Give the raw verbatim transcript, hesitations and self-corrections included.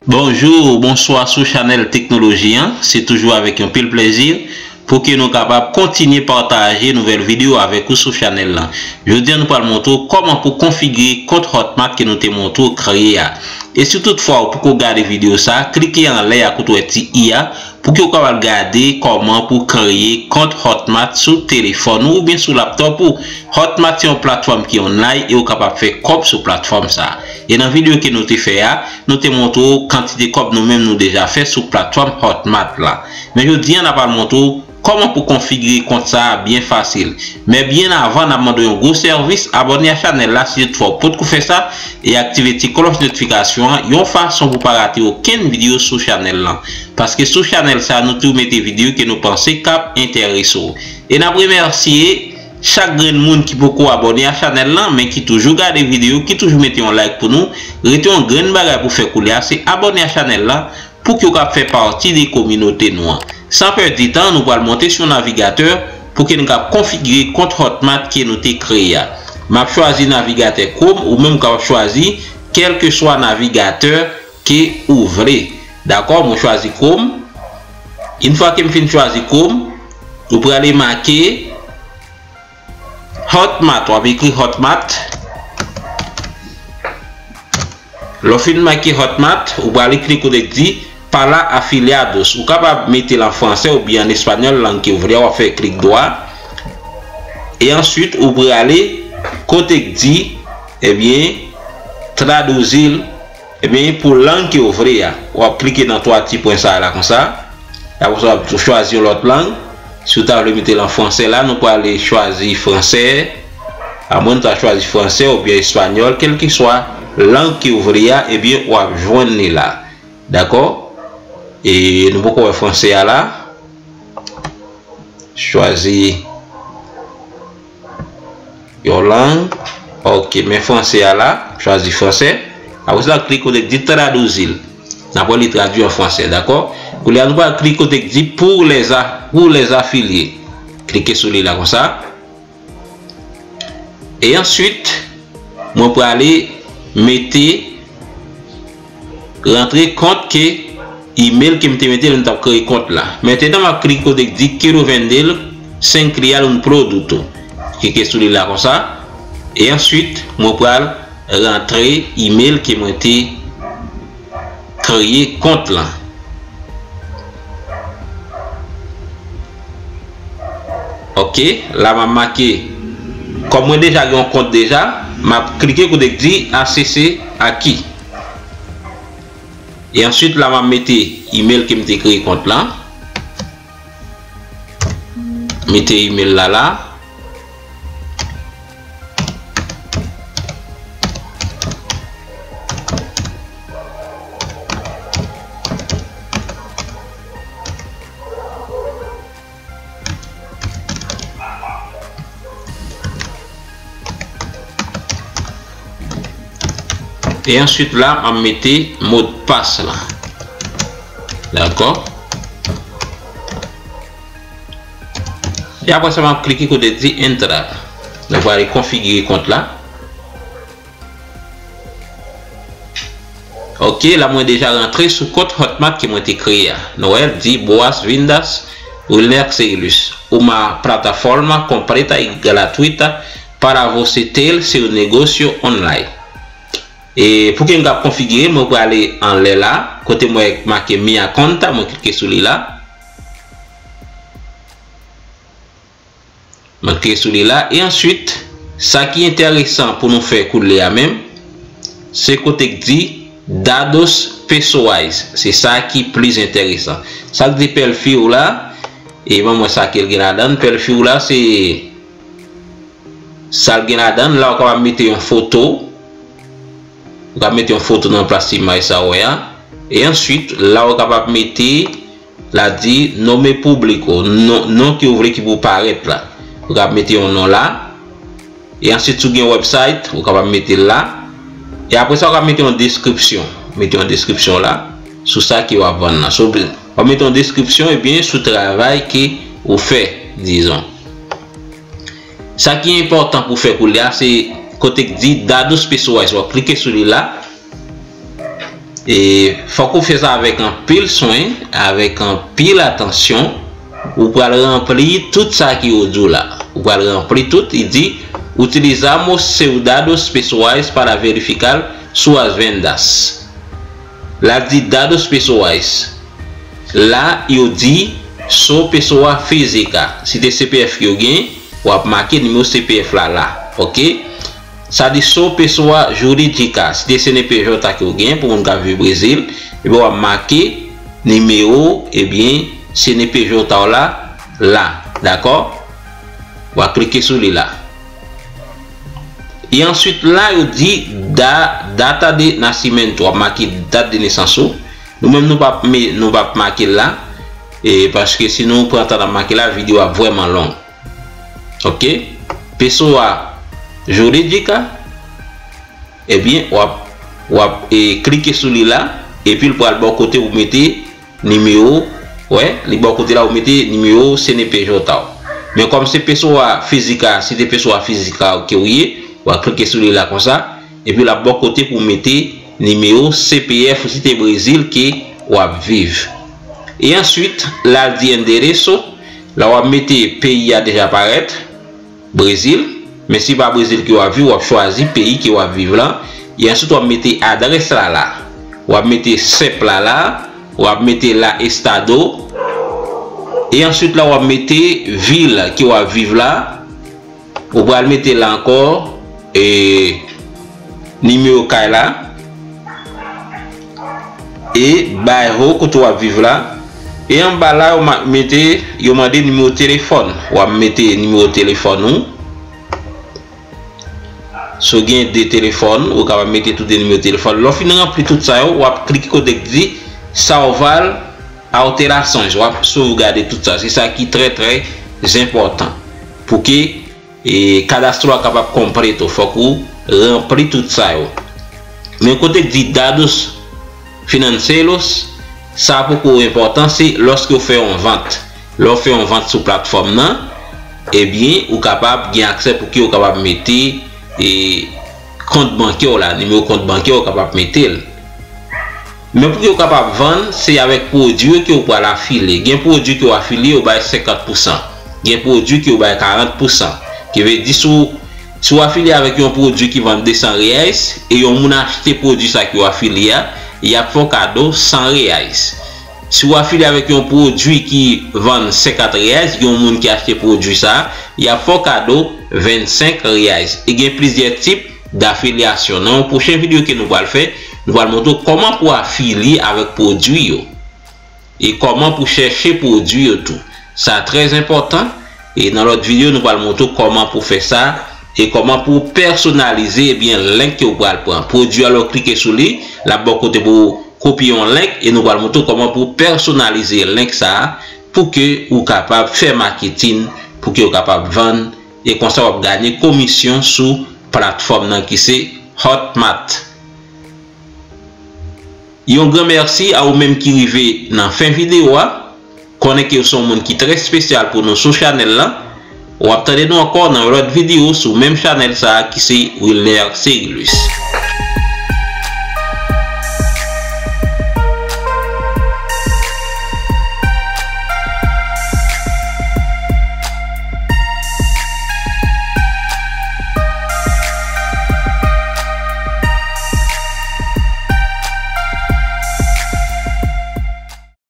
Bonjou, bonswa sou chanèl teknoloji an. Se toujou avèk yon pil plèzi pou ke nou kapab kontinye pataje nouvèl videyo avèk ou sou chanèl lan. Jodi a nou pral montre w kòman pou konfigire kont Hotmart ke nou te montre w kreye a. E si toutfwa ou poko gade videyo sa, klike anlè a kote w wè ti i a pou ke w kapab gade kòman pou kreye kont Hotmart sou telefòn ou oubyen sou laptop ou. Hotmart se yon platfòm ki online e ou kapab fè kòb sou platfòm sa. E nan videyo ke nou te fè a, nou te montre w kantite kòb nou menm nou deja fè sou platfòm Hotmart la. Men jodi a n ap al montre w kòman pou konfigire kont sa a byen fasil. Men byen avan n ap mande w yon gwo sèvis, abòne a chanèl la si toutfwa w potko fè sa, e aktive ti klòch notifikasyon an yon fason pou pa rate okenn videyo sou chanèl lan. Paske sou chanèl sa a nou toujou mete videyo ke nou panse k ap enterese w. E n ap remèsye chak grenn moun ki poko abòne a chanèl lan, men ki toujou gade videyo, ki toujou mete yon like pou nou. Rete yon grenn bagay pou fè koulye a, se abòne a chanèl la pou ke w kab fè pati de kominote nou an. San pèdi tan, nou pral monte sou navigatè pou ke nou kab konfigire kont Hotmart ke nou te kreye a. M ap chwazi navigatè Chrome, ou menm w kab chwazi kèlkeswa navigatè ke ou vle. Dakò, mwen chwazi Chrome. Yon fwa ke m fin chwazi Chrome, ou prale make Hotmart, w ap ekri Hotmart. Lè w fin make Hotmart, ou prale klik kote k di Para afiliados. Ou kapab mete l an fransè oubyen an espanyòl, lang ke w vle a, w ap fè klik dwa. E answit, ou prale kote k di, ebyen, traduzir, ebyen, pou lang ke w vle a. W ap klike nan twa ti pwen sa a la konsa. Apre sa, w ap chwazi yon lòt lang. Si w ta vle mete l an fransè la, nou prale chwazi fransè. Amwen, nou ta chwazi fransè oubyen espanyòl, kèlkeswa lang ke w vle a, ebyen, w ap jwenn li la. Dakò? E nou poko wè fransè a la. Chwazi yon lang. Ok, men fransè a la, chwazi fransè. Apre sa, klik kote k di traduzir. N ap wè li tradui an fransè, dakò? Koulye a, nou pral klik kote k di pour les a-, pour les affiliés. Klike sou li la konsa. E answit, mwen prale mete, rantre kont ke email ke m te mete lè m t ap kreye kont la. Mentenan, m ap klike kote k di Quiero vender cinco real un producto. Klike sou li la konsa. E answit, mwen pral rantre email ke mwen te kreye kont lan. Ok, la m ap make. Kòm mwen deja gen yon kont deja, m ap klike kote k di acceder aquí. E answit, la m ap mete email ke m te kreye kont lan. Mete email la la. E answit la, m ap mete modpas la. Dakò? E apre sa, m ap klike kote di entrar. Nou prale konfigire kont la. Ok, la mwen deja rantre sou kont Hotmart ke mwen te kreye a. Nou wè, l di Boas Vindas Wilner Seilus. Uma plataforma completa e gratuita para você ter seu negócio online. E pou ke m kab konfigire, mwen prale anlè la, kote mwen make Minha Conta, mwen klike sou li la. Mwen klike sou li la. E answit, sa ki enteresan pou nou fè koulye a menm, se kote k di dados pessoais. Se sa ki plis enteresan. Sa k di perfil la, e ban mwen sa ke l gen ladan l. Perfil la, se sa l gen ladan l. La, ou kapab mete yon foto. Ou kapab mete yon foto nan plas imaj sa ou wè a. E answit, la, ou kapab mete la di nome público, non, non ke w vle ki pou parèt la. Ou kab mete yon non la. E answit, si w gen website, ou kapab mete l la. E apre sa, ou kab mete yon deskripsyon. Mete yon deskripsyon la sou sa ke w ap vann nan. So, w ap mete yon deskripsyon, ebyen, sou travay ke ou fè, dizon. Sa ki enpòtan pou fè koulye a, se kote k di dados pessoais. W ap klike sou li la. E fòk ou fè sa avèk anpil swen, avèk anpil atansyon. Ou pral ranpli tout sa ki yo di w la. Ou pral ranpli tout, li di, utilizamos seus dados pessoais para verificar suas vendas. La di dados pessoais. La, yo di, sou pessoa física. Si te C P F yo gen, w ap make nimewo C P F la la. Oke? Sa di sou pessoa jurídica. Si te C N P J ke w gen pou moun k ap viv Brezil, ebyen w ap make nimewo, ebyen, C N P J w la la. Dakò? W ap klike sou li la. E answit la, yo di da, data de nascimento. W ap make dat de nesans ou. Nou menm nou p ap me-, nou p ap make l la. E paske si nou pran tan n ap make la, videyo ap vrèman long. Oke? Pessoa jurídica. Ebyen, w ap, w ap e, klike sou li la. Epi l pral ba w kote pou mete nimewo, wè, li bò kote la ou mete nimewo C N P J w. Men kòm se pessoa física, si te pessoa física ke w ye, w a klike sou li la konsa, epi l ap bò kote pou mete nimewo C P F ou si te Brezil ke w ap viv. E answit, la l di endereso, la w ap mete peyi a deja parèt, Brezil, men si pa Brezil ke w ap viv, w ap chwazi peyi ke w ap viv lan, e answit w ap mete adrès la la. W ap mete senp la la, w ap mete la estado, e answit la w ap mete vil ke w ap viv la, ou pral mete la ankò, e nimewo kay la, e bairro kote w ap viv la. E anba la, yo ma-, mete, yo mande nimewo telefòn. W ap mete nimewo telefòn ou. Si w gen de telefòn, ou kapab mete tou de nimewo telefòn. Lè w fin ranpli tout sa yo, w ap klike kote k di Salvar alterações. W ap sovgade tout sa. Se sa ki trè, trè enpòtan. Pou ke e kadastro a kapab konplete w, fòk ou ranpli tout sa yo. Men kote k di dados financeiros, sa poko enpòtan, se lòske w fè yon vant. Lè w fè yon vant sou platfòm nan, ebyen, ou kapab gen aksè pou ke w kapab mete, e, kont bankè w la, nimewo kont bankè w, ou kapab mete l. Men pou ke w kapab vann, se avèk pwodui ke w pral afilye. Gen pwodui ke w afilye, yo bay senkant pousan. Gen pwodui ke yo bay karant pousan. Ki vle di, si w, si w afilye avèk yon pwodui ki vann de san reais, e yon moun achte pwodui sa ke w afilye a, y ap fè w kado san reais. Si w afilye avèk yon pwodui ki vann senkant reais, gen yon moun ki achte pwodui sa, y ap fè w kado vennsenk reais. E gen plizyè tip dafilyasyon. Nan yon pwochen videyo ke nou pral fè, nou pral montre w kòman pou afilye avèk pwodui yo. E kòman pou chèche pwodui yo tou. Sa trè enpòtan. E nan lòt videyo, nou pral montre w kòman pou fè sa. E kòman pou pèsonalize, ebyen, link ke w pral pran. Pwodui a, lè w klike sou li, l ap ba w kote pou w kopye yon link. E nou pral montre w kòman pou pèsonalize link sa a pou ke ou kapab fè maketin, pou ke w kapab vann. E konsa, w ap ganye komisyon sou platfòm nan ki se Hotmart. Yon gran mèsi a ou menm ki rive nan fen videyo a. Konnen ke w se yon moun ki trè espesyal pou nou sou chanèl lan. W ap tande nou ankò nan yon lòt videyo sou menm chanèl sa a ki se Wilner Cerilus.